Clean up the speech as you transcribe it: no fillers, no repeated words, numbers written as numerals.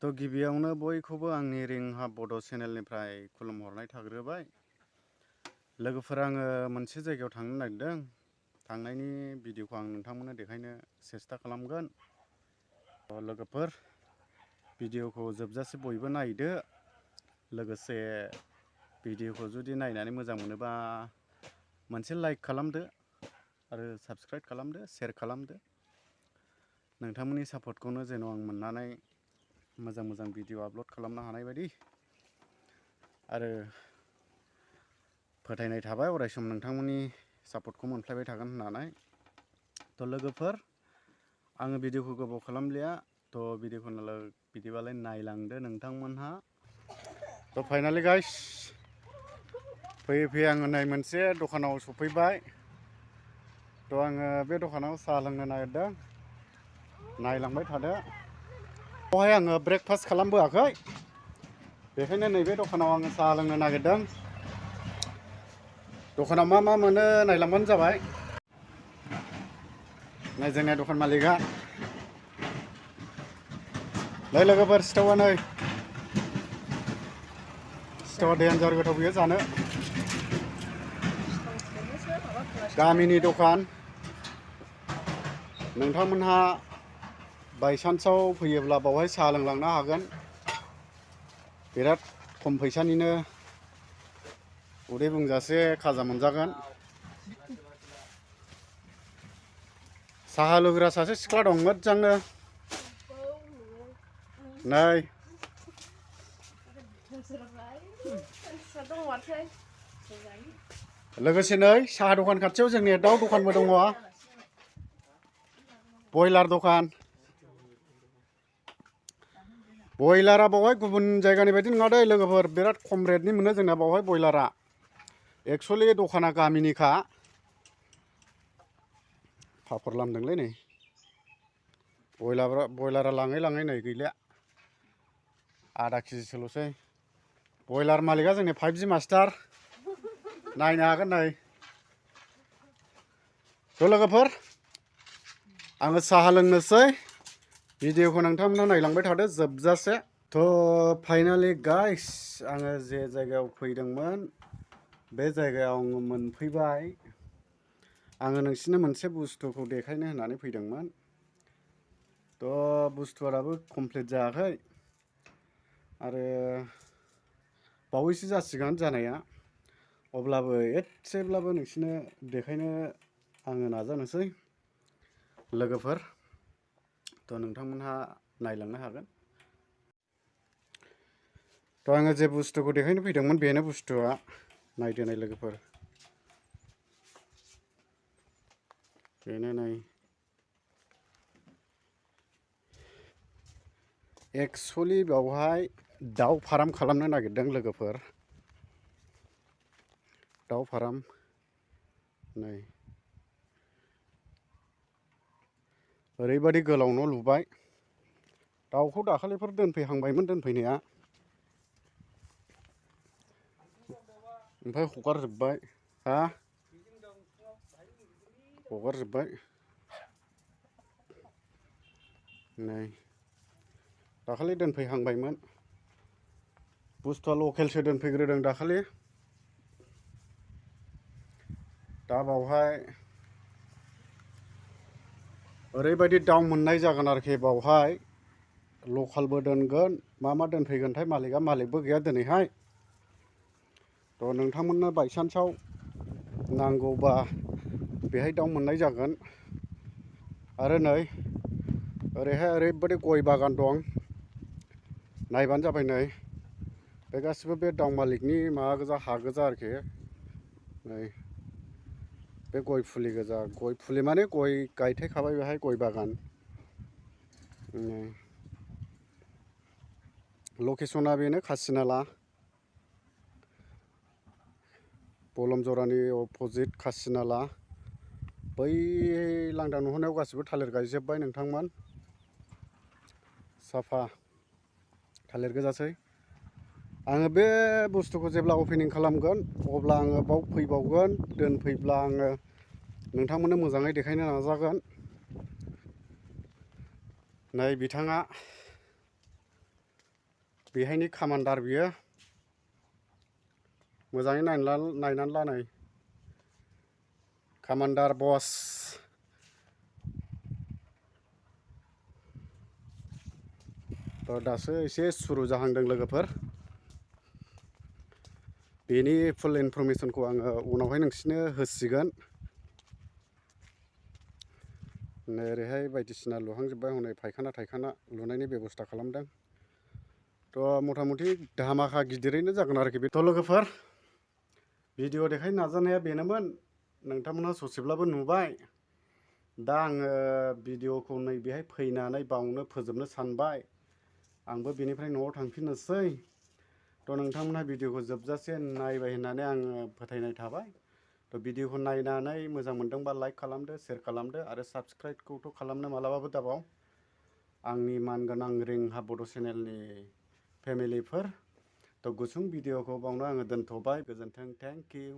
तो गिबियावनो बयखौबो आंनि रिंहा बड' चेनेलनिफ्राय खुलुमहरनाय थाग्रोबाय। लोगोफोर आङो मोनसे जायगायाव थांनो नागिरदों। थांनायनि भिडिअखौ आं नोंथांमोननो देखायनो सेस्था खालामगोन। लोगोफोर भिडिअखौ जोबजासे बयबो नायदो। लोगोसे भिडिअखौ जुदि नायनानै मोजां मोनोबा मोनसे लाइक खालामदो आरो साबस्क्राइब खालामदो, शेयार खालामदो। नोंथांमोननि सापर्टखौनो जेन' आं मोननानै मोजां भिडिअ आपल'ड खालामनो हानाय बायदि आरो फोथायनाय थाबाय अरायसम नोंथांमोननि सापर्टखौ मोनफ्लायबाय थागोन होननानै। थ' लोगोफोर आङो भिडिअखौ गोबाव खालामलिया। थ' भिडिअखौ बिदिबालाय नायलांदो नोंथांमोनहा। थ' फाइनालि गाइस फैयै आङो नै मोनसे दखानाव सफैबाय। थ' आङो बे दखानाव साहा लोंनो नागिरदों, नायलांबाय थादो। बेवहाय आङो ब्रेकफास्ट खालामबोआखै, बेखायनो नैबे दखानाव आङो साहा लोंनो नागिरदों। दखानाव मा मोनो नायलांबानो जाबाय। नै जोंनिया दखान मालिकआ। नै लोगोफोर सिथावा नै सिथावा देन्जार गोथाव बियो जानो। गामिनि दखान। नोंथांमोनहा बायसान्सआव फैयोब्ला बावहाय साहा लोंलांनो हागोन। बिराद खम फैसानिनो उदै बुंजासे खाजा मोनजागोन। साहा लुग्रा सासे सिख्ला दं मोजांनो। नै लोगोसे नै साहा दखान खाथियाव जोंनि दाउ दखानबो दङ, बयलार दखान। बयलारा बावहाय गुबुन जायगानि बायदि नङा दै लोगोफोर, बिराद खम रेटनि मोनो जोंना बावहाय बयलारा। एक्सुवेलि दखाना गामिनिखा। फाफर लामदोंलै नै बयलारा लाङै नै गैला, आधा केजिसोल'सै। बयलार मालिकआ जोंनि 5G मास्टार, नायनो हागोन नै। थ' लोगोफोर आङो साहा लोंनोसै। भिडिअखौ नोंथांमोना नायलांबाय थादो जोबजासे। थ' फाइनालि गाइस आङो जे जायगायाव फैदोंमोन बे जायगायाव आङो मोनफैबाय। आङो नोंसिनो मोनसे बुस्थुखौ देखायनो होननानै फैदोंमोन। थ' बुस्थुआ दाबो कमप्लिट जायाखै आरो बावैसो जासिगोन जानाया। अब्लाबो एसेब्लाबो नोंसिनो देखायनो आङो नाजानोसै लोगोफोर। थ' नोंथांमोनहा नायलांनो हागोन। थ' आङो जे बुस्थुखौ देखायनो फैदोंमोन बेनो बुस्थुआ। नायदो नै लोगोफोर, बेनो नै। एक्सुवेलि बेवहाय दाउ फार्म खालामनो नागिरदों लोगोफोर। दाउ फार्म नै ओरैबायदि गोलाव न' लुबाय। दाउखौ दाखालिफोर दोनफैहांबायमोन दोनफैनाया, ओमफ्राय हगारजोब्बाय। हगारजोब्बाय नै दाखालि दोनफैहांबायमोन। बुस्थुआ लकेलसो दोनफैग्रोदों दाखालि। दा बावहाय ओरैबायदि दाउ मोननाय जागोन आरोखि। बावहाय लकेलबो दोनगोन, मा दोनफैगोनथाय मालिकबो गैया दिनैहाय। थ' नोंथांमोननो बायसान्सआव नांगौबा बेहाय दाउ मोननाय जागोन। आरो नै ओरैहाय ओरैबायदि गय बागान दं, नायबानो जाबाय। नै बे गासिबो बे दाउ मालिकनि माबा गोजा, हा गोजा आरोखि। नै बे गय फुलि गोजा, गय फुलि माने गय गायथेखाबाय बेहाय गय बागान। लकेसना बेनो खासिनाला, बलमजरानि अपोजिट खासिनाला। बै लांदां नुहुरनायाव गासिबो थालिर गायजोब्बाय नोंथांमोन, साफा थालिर गोजासै। आङो बे बुस्थुखौ जेब्ला अपेनिं खालामगोन अब्ला आङो बाव फैबावगोन। दोनफैब्ला आङो नोंथांमोननो मोजाङै देखायनो नाजागोन। नै बिथाङा बेहायनि कामान्डार बियो मोजाङै नायनानै ला नै कामान्डार बस थ' दासो एसे सुरु जाहांदों लोगोफोर बेनि फुल इनफरमेसनखौ आङो उनावहाय नोंसिनो होसिगोन ओरैहाय बायदिसिना लुहांजोब्बाय हनै फायखाना थायखाना लुनायनि बेब'स्था खालामदों थ' मथा मथि धामाका गिदिरैनो जागोन आरोखि बे थ' लोगोफोर भिडिअ देखायनो नाजानाया बेनोमोन नोंथांमोनहा ससेब्लाबो नुबाय दा आङो भिडिअखौ नैबेहाय फैनानै बावनो फोजोबनो सानबाय आंबो बेनिफ्राय न'आव थांफिननोसै थ' नोंथांमोनहा भिडिअखौ जोबजासे नायबाय होननानै आङो फोथायनाय थाबाय थ' भिडिअखौ नायनानै मोजां मोनदोंबा लाइक खालामदो शेयार खालामदो आरो साबस्क्राइबखौथ' खालामनो मालाबाबो दाबाव आंनि मानगोनां रिंहा बड' चेनेलनि फेमिलिफोर थ' गुसुं भिडिअखौ बावनो आङो दोनथ'बाय गोजोन्थों थेंक इउ